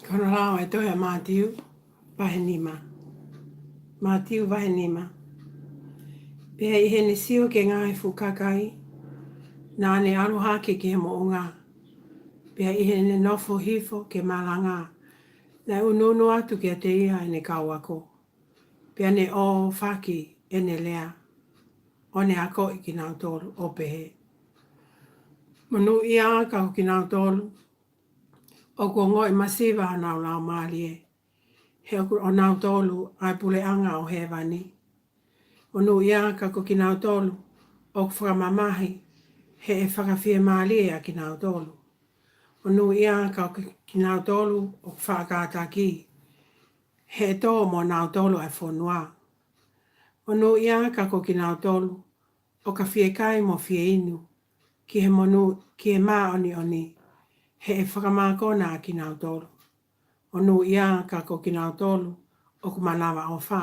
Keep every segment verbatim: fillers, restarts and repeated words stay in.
Ko hono lau ʻa e tohi ʻa Mātiu, vahe nima. Mātiu vahe nima. Pea ʻi heʻene sio ki he ngaahi fuʻu kakai, naʻa ne ʻalu hake ki he moʻunga. Pea ʻi heʻene nofo hifo ke malanga, naʻe ʻunuʻunu atu kiate ia ʻene kau ako. Pea ne ʻōfaki ʻene lea, ʻo ne akoʻi kinautolu, ʻo pehē: Monūʻia ka ko kinautolu ʻoku ongoʻi masiva honau laumālie, he ʻoku ʻonautolu ʻa e puleʻanga ʻo hēvani. Monūʻia ka ko kinautolu ʻoku fakamamahi, he ʻe fakafiemālie ʻa kinautolu. Monūʻia ka ko kinautolu ʻoku faʻa kātaki, he ʻe tō mo kinautolu ʻa e fonua. Monūʻia ka ko kinautolu ʻoka fie kai mo fie inu ki he monū, ki he māʻoniʻoni, he ʻe fakamākona ʻa kinautolu. Monūʻia ka ko kinautolu ʻoku manavaʻofa,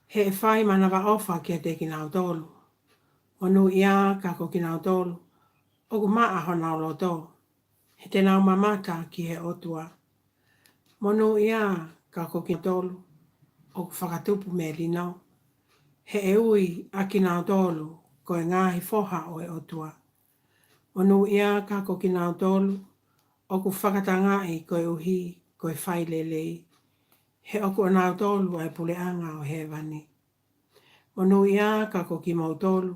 he ʻe fai manavaʻofa kiate kinautolu. Monūʻia ka ko kinautolu ʻoku maʻa honau loto, he te nau mamata ki he ʻOtua. Monūʻia ka ko kinautolu ʻoku fakatupu melino, he ʻe ui ʻa kinautolu ko e ngaahi foha ʻo e ʻOtua. Monūʻia ka ko kinautolu ʻoku fakatangaʻi koeʻuhi ko e fai lelei, he ʻoku ʻonautolu ʻa e puleʻanga ʻo hēvani. Monūʻia ka ko kimoutolu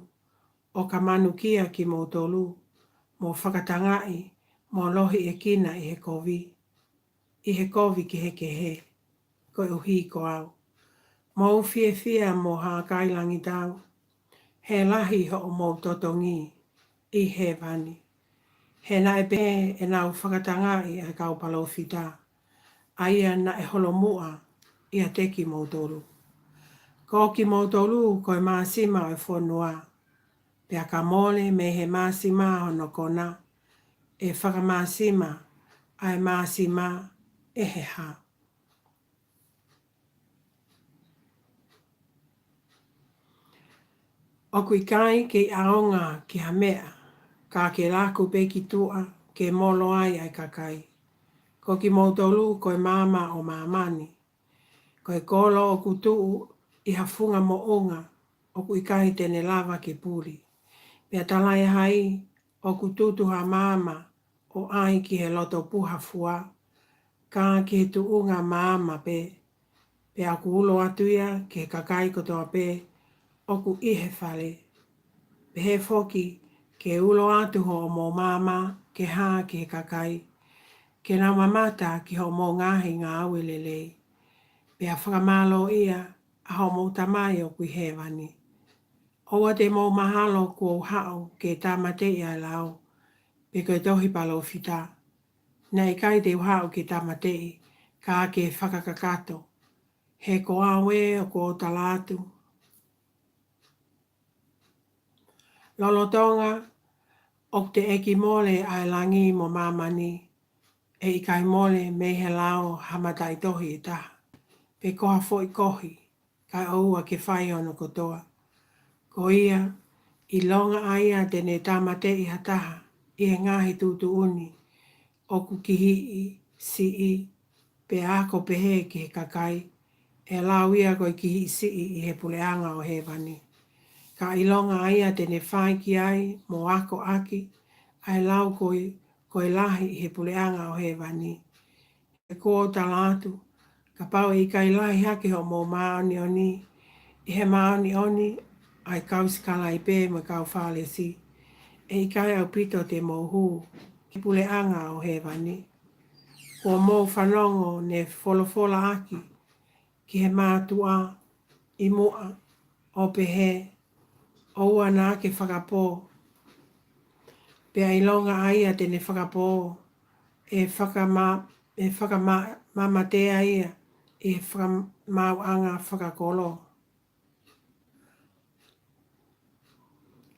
ʻoka manukia kimoutolu, mo fakatangaʻi, mo lohiʻekina ʻi he kovi, ʻi he kovi kehekehe, koeʻuhi ko au. Mou fiefia mo hākailangitau, he lahi hoʻomou totongi ʻi hēvani, he naʻe pehē ʻenau fakatangaʻi ʻa e kau palōfita, ʻa ia naʻe holomuʻa ʻiate kimoutolu. Ko kimoutolu ko e māsima ʻo e fonua, pea ka mole mei he māsima hono kona, ʻe fakamāsima ʻa e māsima ʻe he hā? ʻOku ʻikai kei ʻaonga ki ha meʻa, ka ke laku pē ki tuʻa ke molo ai ʻa e kakai. Ko kimoutolu ko e maama ʻo māmani. Ko e kolo ʻoku tuʻu ʻi ha funga moʻunga, ʻoku ʻikai te ne lava ke puli. Pea talaʻehai ʻoku tutu ha maama ʻo ʻai ki he loto puha fua, ka ki he tuʻunga maama pē, pea ʻoku ulo atu ia ki he kakai kotoa pē ʻoku ʻi he fale. Pehē foki ke ulo atu hoʻomou maama ke hā ki he kakai, ke nau mamata ki hoʻomou ngaahi ngāue lelei, pea fakamālōʻia ʻa hoʻomou Tamai ʻoku ʻi hēvani. ʻOua te mou mahalo kuo u haʻu ke tāmateʻi ʻa e lao, pe ko e tohi palōfita. Naʻe ʻikai te u haʻu ke tāmateʻi, ka ke fakakakato. He ko au ē ʻoku ou tala atu, lolotonga ʻoku teʻeki mole ʻa e langi mo māmani, ʻe ʻikai mole mei he lao ha mataʻitohi ʻe taha, pe ko ha foʻi kohi, kae ʻoua ke fai hono kotoa. Ko ia, ʻilonga ʻa ia te ne tāmateʻi ha taha ʻi he ngaahi tuʻutuʻuni ʻoku kihiʻi siʻi, pea ako pehē ki he kakai, ʻe lau ia ko e kihiʻi siʻi ʻi he puleʻanga ʻo hēvani. Ka ʻilonga ʻa ia te ne fai ki ai mo ako ʻaki ʻa e lau ko e, ko e lahi ʻi he puleʻanga ʻo hēvani, he ʻoku ou tala atu, kapau ʻe ʻikai lahi hake hoʻomou māʻoniʻoni ʻi he māʻoniʻoni ʻa e kau sikalaipe mo e kau Fālesi, ʻe ʻikai ʻaupito te mou hū ki he puleʻanga ʻo hēvani. Kuo mou fanongo ne folofola ʻaki ki he mātuʻa ʻi muʻa, ʻo pehē, ʻoua naʻa ke fakapō. Pea ʻilonga ʻa ia te ne fakapō, ʻe fakama, ʻe fakama, mamatea ia ʻi he fakamaauʻanga fakakolo.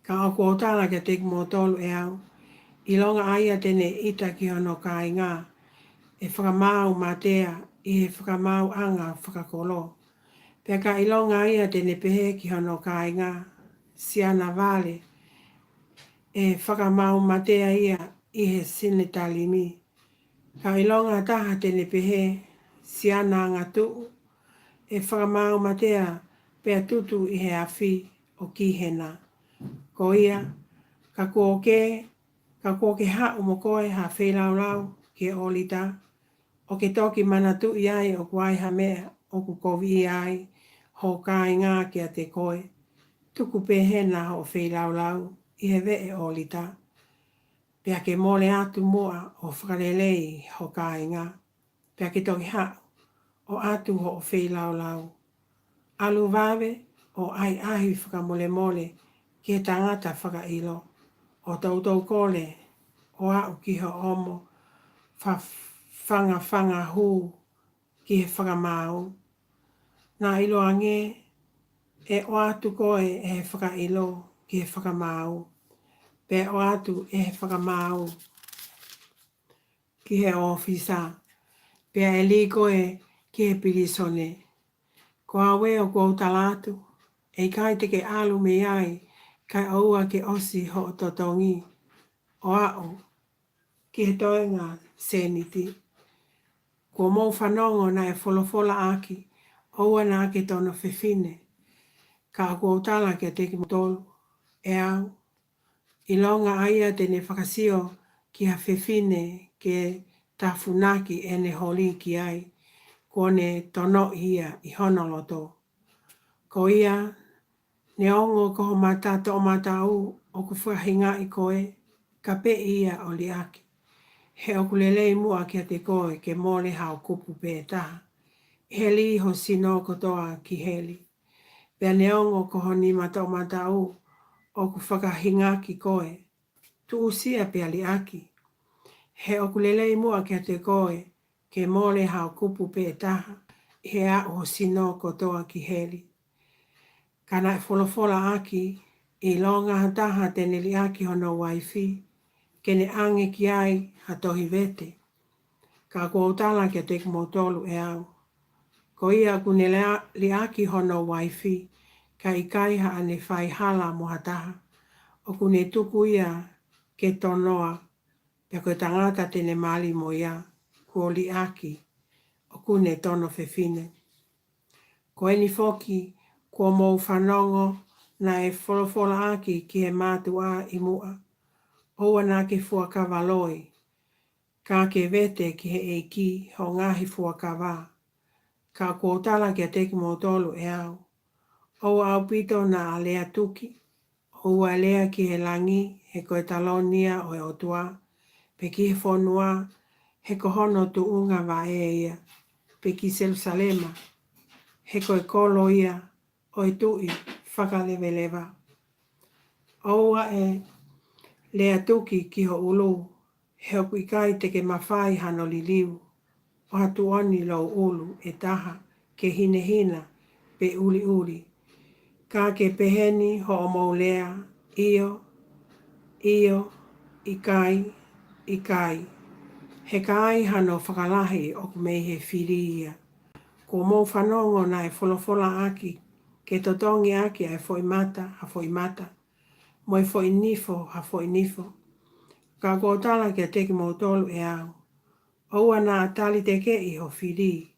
Ka ʻoku ou tala kiate kimoutolu ʻe au, ʻilonga ʻa ia te ne ʻita ki hono kāinga, ʻe fakamaau matea ʻi he fakamaauʻanga fakakolo. Pea ka ʻilonga ʻa ia te ne pehē ki hono kāinga, Siana vale, ʻe fakamaau matea ia ʻi he Senetalimi. Ka ʻilonga ha taha te ne pehē, Siana angatuʻu, ʻe fakamaau matea pea tutu ʻi he afi ʻo Kihena. Ko ia, ka kuo ke, ka kuo ke haʻu mo koe ha feilaulau ki he ʻōlita, ʻo ke toki manatuʻi ai ʻoku ai ha meʻa ʻoku koviʻia ai ho kāinga kiate koe, tuku pē hena hoʻo feilaulau ʻi he veʻe ʻōlita, pea ke mole atu muʻa ʻo fakalelei ho kāinga, pea ke toki haʻu ʻo ʻatu hoʻo feilaulau. ʻAlu vave ʻo ʻahiʻahi fakamolemole ki he tangata fakaʻilo, ʻo toutou kole ʻo aʻu ki hoʻomo fa-, fangafanga hū ki he fakamaau. Naʻa ʻiloange ʻe ʻoatu koe ʻe he fakaʻilo ki he fakamaau, pea ʻoatu ʻe he fakamaau ki he ʻōfisa, pea ʻe lī koe ki he pilīsone. Ko au ē ʻoku ou tala atu, ʻe ʻikai te ke ʻalu mei ai, kae ʻoua ke ʻosi hoʻo totongi ʻo aʻu ki he toenga sēniti. Kuo mou fanongo naʻe folofolaʻaki, ʻoua naʻa ke tono fefine. Ka ʻoku ou tala kiate kimoutolu, ʻe au, ʻilonga ʻa ia te ne fakasio ki ha fefine ke tafunaki ʻene holi ki ai, kuo ne tonoʻi ia ʻi hono loto. Ko ia, neongo ko ho mata toʻomataʻu ʻoku fakahingaʻi koe, ka peʻi ia ʻo liʻaki. He ʻoku lelei muʻa kiate koe ke mole hao kupu pē taha, ʻi he lī ho sino kotoa ki heli. Pea neongo ko ho nima toʻomataʻu ʻoku fakahingaki koe, tuʻusi ia pea liʻaki. He ʻoku lelei muʻa kiate koe ke mole hao kupu pē taha, ʻi he aʻu ho sino kotoa ki heli. Ka naʻe folofolaʻaki, ʻilonga ha taha te ne liʻaki hono uaifi, ke ne ʻange ki ai ha tohi vete. Ka ʻoku ou tala kiate kimoutolu, ʻe au, ko ia ʻoku ne lea-, liʻaki hono uaifi, kae ʻikai haʻane fai hala mo ha taha, ʻoku ne tuku ia ke tonoa, pea ko e tangata te ne mali mo ia kuo liʻaki, ʻoku ne tono fefine. Ko eni foki, kuo mou fanongo naʻe folofolaʻaki ki he mātuʻa ʻi muʻa, ʻoua naʻa ke fuakava loi, ka ke vete ki he ʻEiki hoʻo ngaahi fuakava. Ka ʻoku ou tala kiate kimoutolu, ʻe au, ʻoua ʻaupito naʻa lea tuki, ʻoua ʻe lea ki he langi, he ko e taloni ia ʻo e ʻOtua, pe ki he fonua, he ko hono tuʻunga vaʻe ia, pe ki Selusalema, he ko e kolo ia ʻo e Tuʻi fakaleveleva. ʻOua ʻe lea tuki ki ho ʻulu, he ʻoku ʻikai te ke mafai hano liliu, ʻo ha tuʻoni louʻulu ʻe taha ke hinehina pe ʻuliʻuli. Ka ke peheni hoʻomou lea, ʻio, ʻio, ʻikai, ʻikai. He ka ai hano fakalahi ʻoku mei he fili ia. Kuo mou fanongo naʻe folofolaʻaki, ke totongiʻaki ʻa e foʻi mata ha foʻi mata, mo e foʻi nifo ha foʻi nifo. Ka ʻoku ou tala kiate kimoutolu, ʻe au, ʻoua naʻa talitekeʻi ho fili.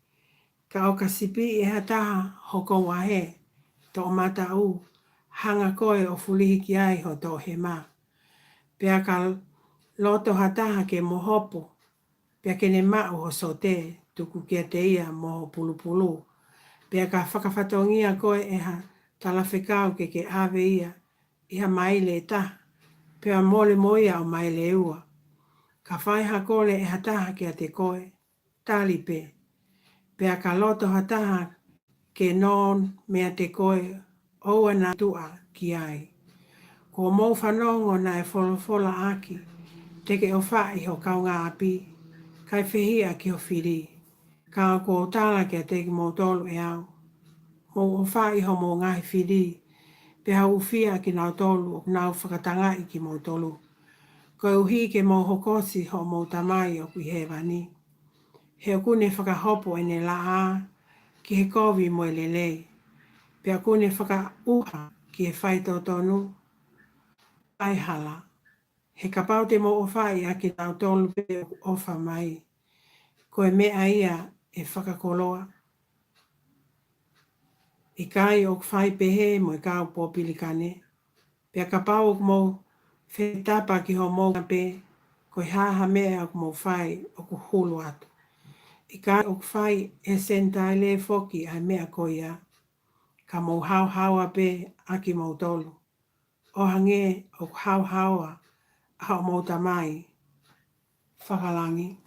Ka ʻo ka sipiʻi ʻe ha taha ho kouahe toʻomataʻu, hanga koe ʻo fulihi ki ai ho toʻohema. Pea ka loto ha taha ke mo hopo, pea ke ne maʻu ho sote, tuku kiate ia mo ho pulupulu. Pea ka fakafatongia koe ʻe ha talafekau ke ke ʻave ia ʻi ha maile ʻe taha, pea mole mo ia ʻo maile ʻe ua. Ka fai ha kole ʻe ha taha kiate koe, tali pē. Pea ka loto ha taha ke nō meiate koe, ʻoua naʻa tuʻa ki ai. Kuo mou fanongo naʻe folofolaʻaki, te ke ʻofaʻi ho kaungāʻapi, kae fehiʻa ki ho fili. Ka ʻoku ou tala kiate kimoutolu, ʻe au, mou ʻofaʻi homou ngaahi fili, pea hūfia ʻa kinautolu ʻoku nau fakatangaʻi kimoutolu, koeʻuhi ke mou hokosi hoʻomou Tamai ʻoku ʻi hēvani. He ʻoku ne fakahopo ʻene laʻā ki he kovi mo e lelei, pea ʻoku ne fakaʻuha ki he faitotonu ʻa e hala. He kapau te mou ʻofaʻi ʻa kinautolu pē ʻoku ʻofa mai, ko e meʻa ia ʻe fakakoloa. ʻIkai ʻoku fai pehē mo e kau popilikane? Pea kapau ʻoku mou fetapa ki homou pē, ko e hā ha meʻa ʻoku mou fai ʻoku hulu atu? ʻIkai ʻoku fai ʻe he Senitaile foki ʻa e meʻa ko ia? Ka mou haohaoa pē ʻa kimoutolu, ʻo hangē ʻoku haohaoa ʻa hoʻomou Tamai fakalangi.